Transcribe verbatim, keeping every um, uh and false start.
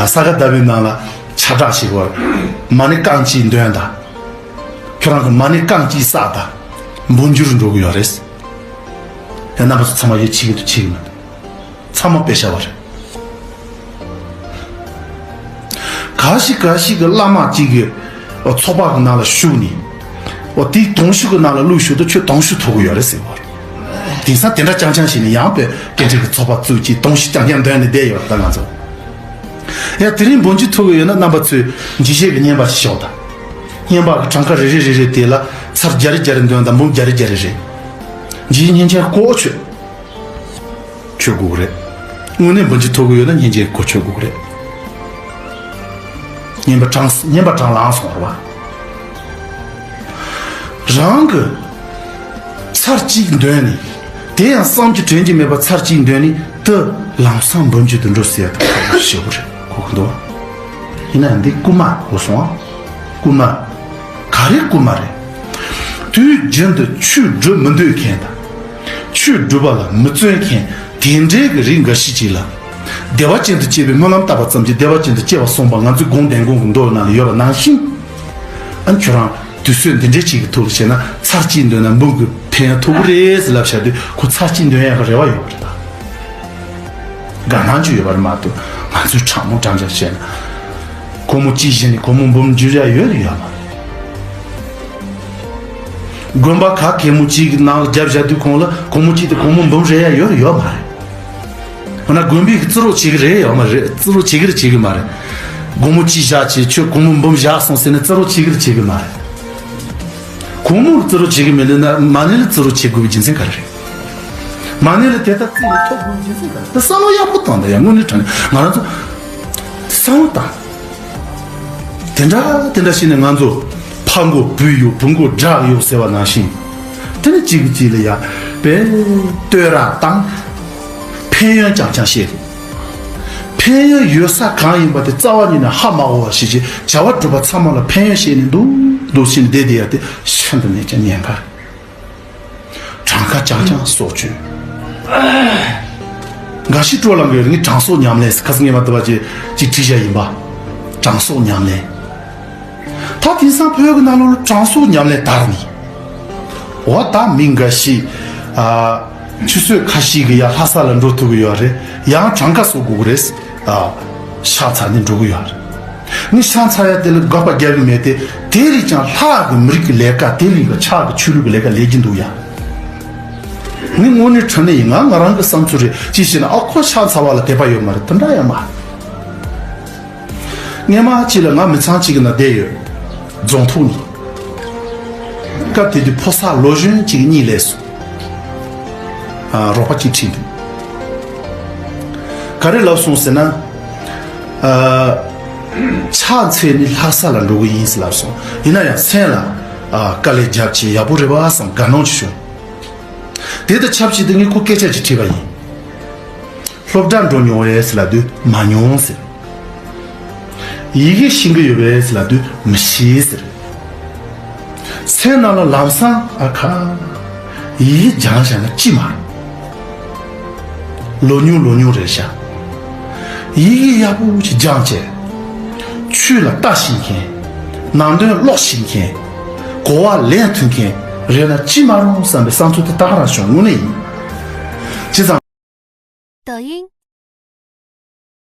ས་ག་ཟླ་བའི་ནང་ལ་ཆ་གྲགས་ཤིག་བར་མ་ཎི་རྐང་གཅིག་འདོན་དང་། ཁྱོད་རང་གི་མ་ཎི་རྐང་གཅིག་བསགས་དང་འབུམ་འགྱུར་འགྲོ་གི་ཡོད་རེད། ཡང་རྣམ་པ་ཚོ་ཚང་མ་ཡིད་ཆེས་ཀྱི་འདུག་ཆེས་ཀྱི་མི་འདུག་ཚང་མ་དཔེ་བཞག་པ་རེད། ག་ཞིག་ག་ཞིག་གི་བླ་མ་གཅིག་གི་ཚོགས་པ་གི་ནང་ལ་ཞུགས་ནས། འོ་དེའི་དུང་ཞུ་གི་ནང་ལ་བླུགས་ཞུགས་དུ་ཁྱོད་དུང་ཞུ་ཐོབ་གི་ཡོད་རེད་ཟེར་བ་རེད། དེང་སང་དེ་འདྲ་རྐྱང་རྐྱང་བྱས་ནས་ཡང་དཔེ་སྐད་འཕྲིན་གྱི་ཚོགས་པ་བཙུགས་ཀྱིས་དུང་ཞུ་རྐྱང་རྐྱང་འདོན་ནས་བསྡད་ཡོད་རེད་ད་ང་ཚོ། ཡ་དེ་རིང་འབུམ་འགྱུར་ཐོབ་གི་ཡོད་ན་རྣམ་པ་ཚོས་འཇིགས་བྱེད་ཀྱི་བསྙེན་པ་ཞིག་ཤོག་དང་། བསྙེན་པ་གི་གྲངས་ཀ་རེ་རེ་རེ་རེ་དེ་ལ་ཚར་བརྒྱ་རེ་བརྒྱ་རེ་འདོན་དང་འབུམ་བརྒྱ་རེ་བརྒྱ་རེ་རེད། འཇིགས་བྱེད་བསྙེན་ཆེན་གོ་ཆོད། ཆོད་དགོས་ཀྱི་རེད། དངོས་གནས་འབུམ་འགྱུར་ཐོབ་ཀྱི་ཡོད་ན་བསྙེན་ཆེན་གོ་ཆོད་དགོས་ཀྱི་རེད། བསྙེན་པ་གྲངས་བསྙེན་པ་གྲངས་ལངས་སོང་བ་རེད་བ། རང་གི་ཚར་གཅིག་འདོན་ནས། དེ་ཡང་བསམ་གྱིས་དྲན་གྱི་མེད་པ་ཚར་གཅིག་འདོན་ནས་དེ་ལམ་སང་འབུམ་འགྱུར་དུ་འགྲོ་ཟེར་ཡ་དང་ཁ་ཤས་ཤིག་རེད་གོ་གི་འདུག་ཡིན་ན་འདི་རྐུ་མ་གོ་སོང་ཨ། རྐུ་མ། ག་རེ་རྐུ་མ་རེད། དུས་རྒྱུན་དུ་ཆོས་སྒྲུབ་མི་འདོད་མཁན་དང་། ཆོས་སྒྲུབ་པ་ལ་མི་བརྩོན་མཁན་དེ་འདྲའི་གི་རིགས་འགའ་ཤས་ཅིག་ལ། བདེ་བ་ཅན་དུ་སྐྱེ་བའི་སྨོན་ལམ་བཏབ་པ་ཙམ་གྱིས་བདེ་བ་ཅན་དུ་སྐྱེ་བ་གསུངས་པ་ང་ཚོའི་དགོངས་དོན་དགོངས་ཀྱི་མདོ་ནང་ལ་ཡོད་པ་ནང་བཞིན། ཨ་ཁྱོད་རང་དུས་ཚོད་འདི་འདྲའི་ཅིག་གི་ཐོག་ལ་བྱས་ན་ཚར་གཅིག་འདོན་ན་འབུམ་གྱི་ཕན་ཡོན་ཐོབ་ཀྱི་རེད་ཟེར་ལབ་བྱ་དུས་ཁོ་ཚར་གཅིག་འདོན་ཡག་གི་རེ་བ་ཡོད་པ་རེད་ད། དགའ་སྣང་ཅིག་ཡོད་པ་རེད་མ་གཏོགས་ང་ཚོས་དྲང་མོ་དྲང་བཞག་བཤད་ན། སྒོར་མོ་གཅིག་བཞག་ནས་སྒོར་མོ་འབུམ་འགྱུར་ཡ་ཡོད་རེད་ཡོད་མ་རེད། དགོན་པ་ག་གེ་མོ་གཅིག་གི་ནང་ལ་རྒྱབ་བཞག་དུས་ཁོང་ལ་སྒོར་མོ་གཅིག་དེ་སྒོར་མོ་འབུམ་རེད་ཡ་ཡོད་རེད་ཡོད་མ་རེད། འོ་ན་དགོན་པའི་གི་རྩིས་རོགས་བྱེད་གི་རེད་ཡོད་མ་རེད། རྩིས་རོགས་བྱེད་གི་རེད་བྱེད་གི་མ་རེད། སྒོར་མོ་གཅིག་བཞག་བྱས་ཁྱོད་སྒོར་མོ་འབུམ་བཞག་སོང་ཟེར་ནས་རྩིས་རོགས་བྱེད་གི་རེད་བྱེད་གི་མ་རེད། སྒོར་མོ་ལ་རྩིས་རོགས་བྱེད་གི་མེད་ན་མ་ཎི་ལ་རྩིས་རོགས་བྱེད་དགོས་པའི་རྒྱུ་མཚན་ག་རེ་རེད། མ་ཎི་ལ་དེ་ལྟར་རྩིས་ནས་ཐོབ་དགོས་པའི་རྒྱུ་མཚན་ག་རེ་རེད། བསམ་བློ་ཡག་པོ་བཏང་ད་ཡ་དངོས་གནས་དྲང་གནས་ང་རང་ཚོ་བསམ་བློ་བཏང་། དེ་འདྲ་དེ་འདྲ་བྱས་ནས་ང་ཚོ་ཕ་མགོ་བུ་གཡོག་བུ་མགོ་བྲག་གཡོག་ཟེར་བ་ནང་བཞིན། དེ་ནི་གཅིག་གིས་གཅིག་ལ་ཡ་དཔེ་བསྟོད་ར་བཏང་། ཕན་ཡོན་རྐྱང་རྐྱང་བཤད། ཕན་ཡོན་ཡོད་ས་གང་ཡིན་པ་དེ་རྩ་བ་ཉིད་ནས་ཧ་མ་གོ་བ་ཞིག་བྱས་བྱ་བ་སྒྲུབ་པ་ཚང་མ་ལ་ཕན་ཡོན་བཤད་ནས་འདུག་འདུག་བྱས་ནས་བསྡད་བསྡད་ཡ་དེ་ཤིན་ཏུ་ནས་ཀྱང་ཉེན་ཁ། གྲངས་ཀ་རྐྱང་རྐྱང་སྲོག་གཅོད། འགའ་ཞིག་སྤྲོ་ལངས་ཀྱི་ངས་གྲངས་གསོག་ཉམས་ལེན་ཟེར་ཁ་སང་ངས་མ་བཏུབ་པ་ཅིག་ཅིག་བྲིས་བཞག་ཡིན་པ། གྲངས་གསོག་ཉམས་ལེན། ད་དེང་སང་བོད་ཀྱི་ནང་ལོགས་ལ་གྲངས་གསོག་ཉམས་ལེན་དར་ནས། འོ་ད་མི་འགའ་ཞིག་ཨ། ཆུ་ཚོད་ཁ་ཤས་ཀྱི་ཡ་ལྷ་ས་ལ་འགྲོ་ཐུབ་ཀྱི་ཡོད་རེད། ཡང་གྲངས་ཀ་གསོག་དགོས་ཀྱི་རེད། ཨ། ཕྱག་འཚལ་ནས་འགྲོ་གི་ཡོད་རེད། ངས་ཕྱག་འཚལ་ཡ་དེ་ལ་དགག་པ་རྒྱག་གི་མེད་དེ། དེ་རིགས་ཀྱང་ལྷག་གི་མི་རིགས་ཀྱི་ལས་ཀ་དེ་རིགས་ཀྱི་ཕྱག་གི་ཆོས་ལུགས་ཀྱི་ལས་ཀ་ལས་ཀྱི་འདུག་ཡ། ངས་དངོས་གནས་དྲང་གནས་ཡིན་ང་ང་རང་གི་བསམ་ཚུལ་རེད་ཅི་ཞེ་ན་ཨ་ཁོ་ཕྱག་འཚལ་བ་ལ་དད་པ་ཡོད་མ་རེད་དེ་འདྲ་ཡ་མ་རེད། སྔས་མ་གཅིག་ལ་ང་མི་ཚང་གཅིག་གི་ནང་བསྡད་ཡོད། རྫོང་ཐོག་ནས། སྐབས་དེ་དུས་ཕོ་གསར་ལོ་གཞོན་གཅིག་གཉིད་སླེབས་སོང་། ཨ། རོགས་པ་གཅིག་ཁྲིད་འདུག་ག་རེ་ལབ་སོང་ཟེར་ན། ཨ། ཕྱག་འཚལ་ནས་ལྷ་ས་ལ་འགྲོ་གི་ཡིན་ཟེར་ལབ་སོང་། ཡིན་ན་ཡང་སེམས་ལ། ཨ། དཀའ་ལས་རྒྱབ་བྱས་ཡག་པོ་རེད་བ་བསམ་དགའ་སྣང་ཅིག་བྱུང་། དེ་དང་ཆབས་ཅིག་ཏུ་ངས་ཁོ་སྐད་ཆ་ཅིག་དྲིས་པ་ཡིན། སློབ་གྲྭ་འགྲོ་མྱོང་བས་ཟེར་ལབ་དུས་མ་མྱོང་ཟེར། ཡི་གེ་ཤེས་ཀྱི་ཡོད་པས་ཟེར་ལབ་དུས་མི་ཤེས་ཟེར། སེམས་ནང་ལ་ལམ་སང་ཨ་ཁ། ཡི་གེ་སྦྱངས་བཞག་ན་ཅི་མ་རུང་། ལོ་ཉུང་ལོ་ཉུང་རེད་ཤག་ཡི་གེ་ཡག་པོ་ཞིག་སྦྱངས་བྱས། ཆོས་ལ་ལྟ་ཤེས་མཁན། ནང་དོན་ཀློག་ཤེས་མཁན། གོ་བ་ལེན་ཐུབ་མཁན་རེད་ན་ཅི་མ་རུང་བསམ་པའི་བསམ་ཚུལ་དེ་ད་ག་རང་བྱུང་དངོས་གནས་ཡིན། བྱས་ཙང་། 抖音